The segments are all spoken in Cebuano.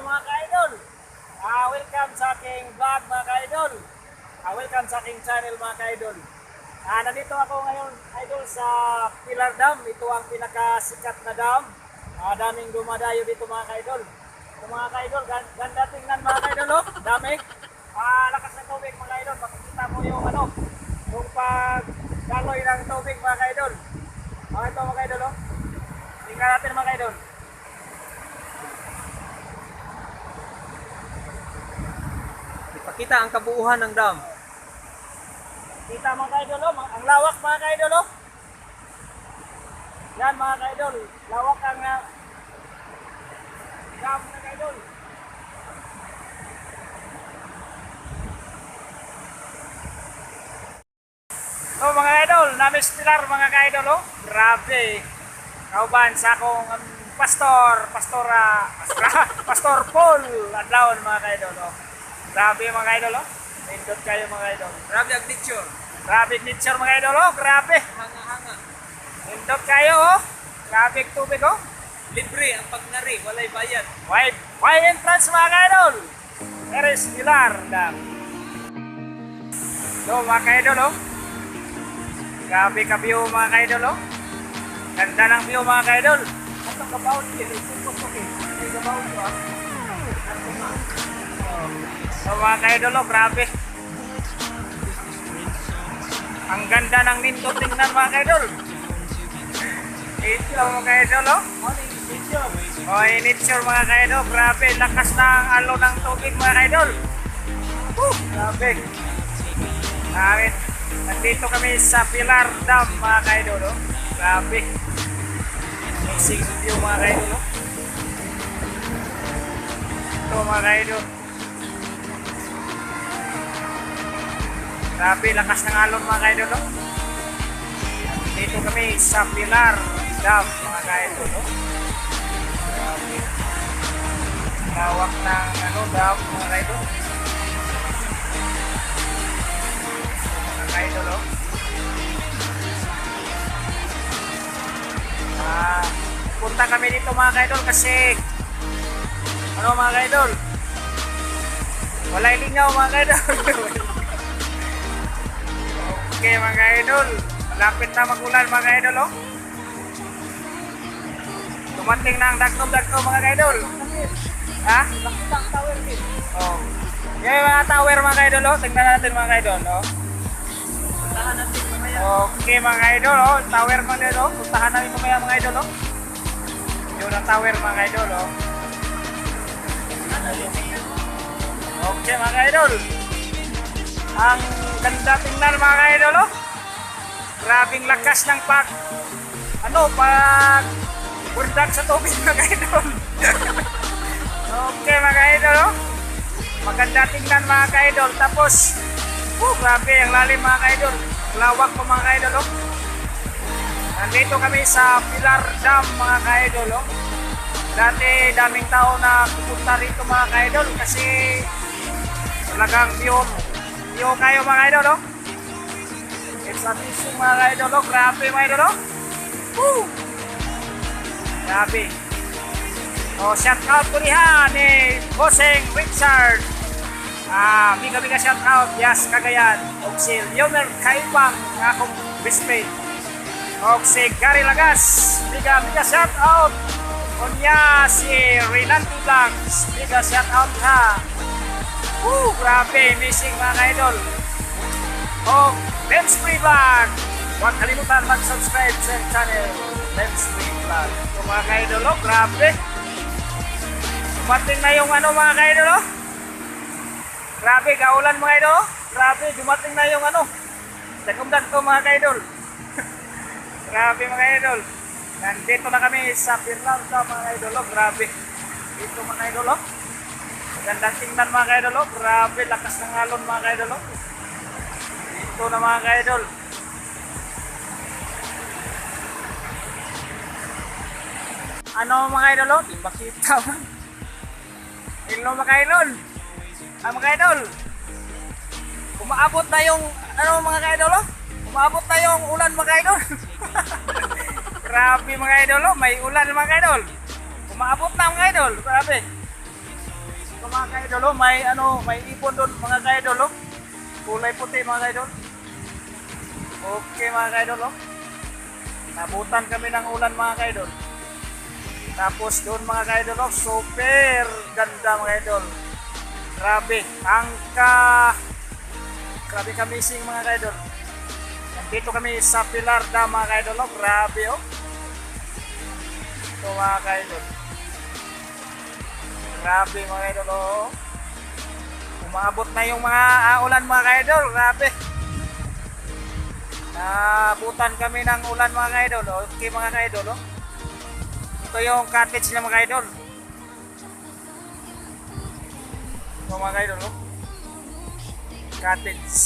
Mga ka-idol. Welcome sa aking vlog, mga ka-idol. Welcome sa aking channel, mga ka-idol. Nandito ako ngayon, idol, sa Pilar Dam. Ito ang pinakasikat na dam. Daming dumadayo dito, mga ka-idol. Ito, mga ka-idol, ganda tingnan, mga ka-idol, oh. Dami. Lakas ng tubig, mga ka-idol. Makikita mo yung ano, yung pagdaloy ng tubig, mga ka-idol. Ito, mga ka-idol, oh. Tingnan natin, mga ka-idol. Ipakita ang kabuuhan ng dam. Kita, mga ka-idol, oh. Ang lawak, mga ka-idol, oh. Yan, mga ka-idol, lawak ang dam, mga ka-idol. Oh, mga ka-idol, namis Pilar, mga ka-idol, oh. Grabe. Kauban sa akong pastor, pastora, pastora, Pastor Paul Adlaon, mga ka-idol, oh. Grabe, mga ka-idol, oh. Nindot kayo, mga ka-idol. Grabe ang nature. Grabe nature, mga idol, oh, grabe. Hanga-hanga. Nindot kayo, oh. Grabe ang tubig, oh. Libre ang pagnari, walay bayad. Why entrance, mga ka-idol? There is Pilar Dam. So, mga ka-idol, oh. Grabe ka view, mga ka-idol, oh. Ganda ng view, mga ka-idol. Atong kabaw dili, okay. May kabaw ko ah. Ato nga. So, mga ka-idol, oh, grabe. Ang ganda ng nindot tingnan, mga ka-idol. Ito, mga ka-idol, oh. Morning nature. Oh, nature, mga ka-idol. Grabe, lakas na ang alon ng tubig, mga ka-idol. Woo, grabe. Grabe. Nandito kami sa Pilar Dam, mga ka-idol. Oh. Grabe. Amazing view, mga ka-idol. Oh. Ito, mga ka-idol. Grabe, lakas ng alon, mga ka-idol. Oh. Dito kami sa Pilar Dam, mga ka-idol. Oh. Grabe. Lawak ng ano, dam, mga ka-idol. Mga ka-idol, oh. Punta kami dito, mga ka-idol, kasi ano, mga ka-idol, walay lingaw, mga ka-idol. Okay, mga ka-idol, malapit na magulan, mga ka-idol, oh. Dumating na ang dagtom-dagtom, mga ka-idol. Ha? Nakita ang tower din. Oh. Yan yung mga tower, mga ka-idol, oh. Tingnan natin, mga ka-idol, oh. Puntahan natin mamaya. Okay, mga ka-idol, oh. Tower, mga ka-idol, oh. Puntahan namin mamaya, mga idol, oh. Yun ang tower, mga ka-idol, oh. Okay, mga ka-idol. Ang ganda tingnan, mga ka-idol, oh. Grabing lakas ng pag bundag sa tubig, mga ka-idol. Okay, mga ka-idol, oh. Maganda tingnan, mga ka-idol. Tapos, oh, grabe ang lalim, mga ka-idol. Lawak pa, mga ka-idol, oh. Nandito kami sa Pilar Dam, mga ka-idol, oh. Dati daming tao na pupunta rito, mga ka-idol, kasi talagang view kayo, mga ka-idol, oh. It's amazing, mga ka-idol, oh. Grabe, mga idol, oh. Woo! Grabe. Oh, shout out ko niya ni Bossing Richard. Mega mega shout out, yes, Cagayan. Og si Leonard Kaipang, ang akong best friend. Og si Gary Lagas, mega mega shout out. Unya si Renanti Vlogs, mega shout out ha. Woo, grabe, amazing, mga ka-idol. Og Ben's Free Vlog. Huwag kalimutan mag-subscribe sa channel Ben's Free Vlog. So, mga ka-idol, oh, grabe. Dumating na yung ano, mga ka-idol, oh. Grabe, gaulan, mga idol, oh. Grabe, dumating na yung ano. Dagumdag to, mga ka-idol. Grabe, mga idol. Nandito na kami sa Pilar Dam, mga idol, oh. Grabe. Dito, mga idol, oh. Magandang tingnan, mga ka-idol, oh. Grabe, lakas ng alon, mga ka-idol, oh. Dito na, mga ka-idol. Ano, mga idol, oh? Di makita man. Hello, mga idol. Mga idol. Umaabot na yung ano, mga idol, oh. Umaabot na yung ulan, mga idol. Grabe, mga idol, oh. May ulan, mga idol. Umaabot na, mga idol. Grabe. So, mga ka-idol, oh, may ano, may ibon doon, mga ka-idol, oh. Kulay puti, mga ka-idol. Okay, mga ka-idol, oh. Nabutan kami ng ulan, mga ka-idol. Tapos doon, mga ka-idol, oh, super ganda, mga ka-idol. Grabe, grabe ka-amazing, mga ka-idol. Nandito kami sa Pilar Dam, mga ka-idol, oh. Grabe, oh. Ito, mga ka-idol. Grabe, mga ka-idol, oh. Umabot na yung mga ulan, mga ka-idol. Grabe. Naabutan kami ng ulan, mga ka-idol. Okay, mga ka-idol, oh. Ito yung cottage nila, mga ka-idol. Ito, mga ka-idol, oh. Cottage.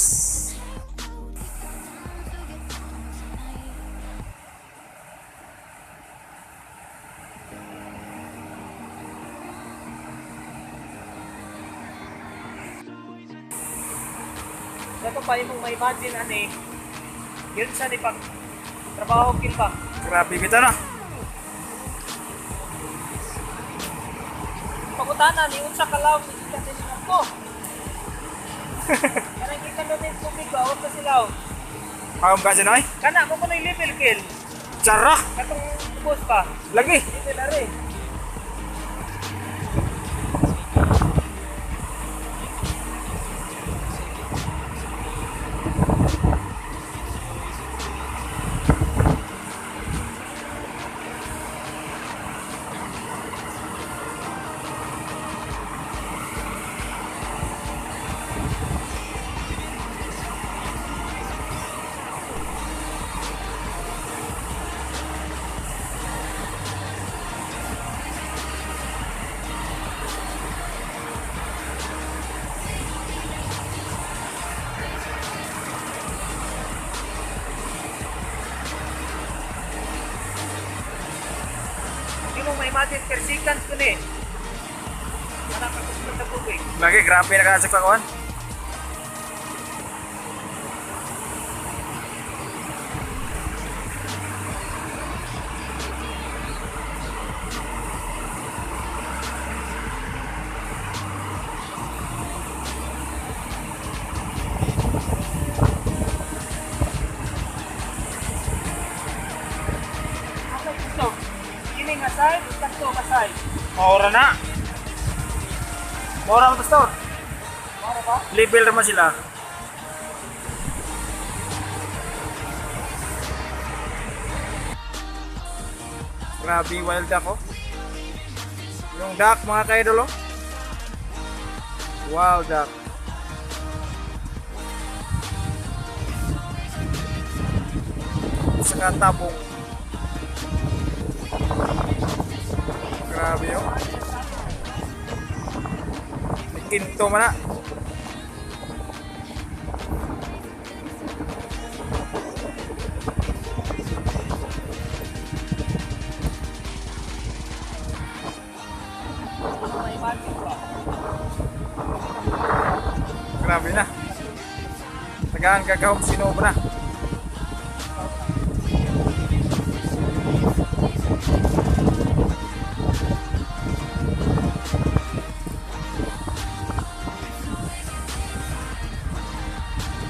Dato pa imong ma-imagine ani. Yun sa ni pag trabaho kin pa. Grabe bitaw na. Pangutana ni unsa ka law ni gikan din ko. Kanang gikan din tubig ba unsa sila? Pagam ka dyan ay? Kana mo kuno level kill. Tsara! Katong ubos pa. Lagi! Level are. Hindi mo ma-imagine per seconds ko ni. Wala ka kusog sa tubig. Lagi, grabe na ka sa kakuan. Asa kusog? Kini nga side, kadto nga side. Maura na. Maura mo, pastor. Mao ba? Level naman sila. Grabe, wild duck, oh. Yung duck, mga ka-idol, oh. Wild duck. Saka tabong. Grabe, oh. May kinto man na. Hindi mo ma-imagine ba? Grabe na. Tagaan kagahom sinobra.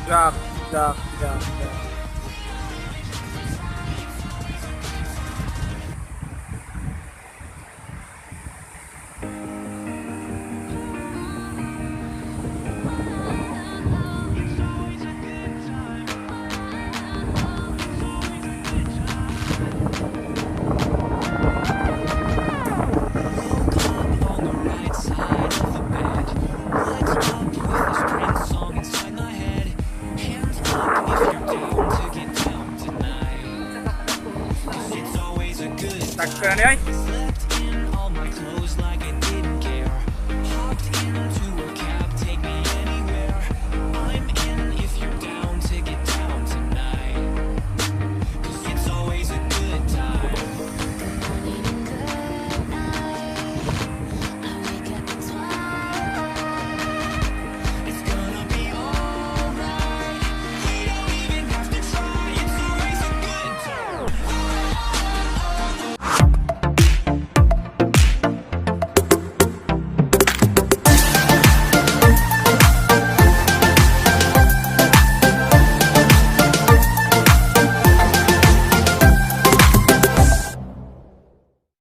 Duck, duck, duck, duck. On the right side of the bed. Lights up with this Prince song inside my head. Hands up if you're down to get down tonight. 'Cause it's always a good Tagka na niya ay. Slept in all my clothes like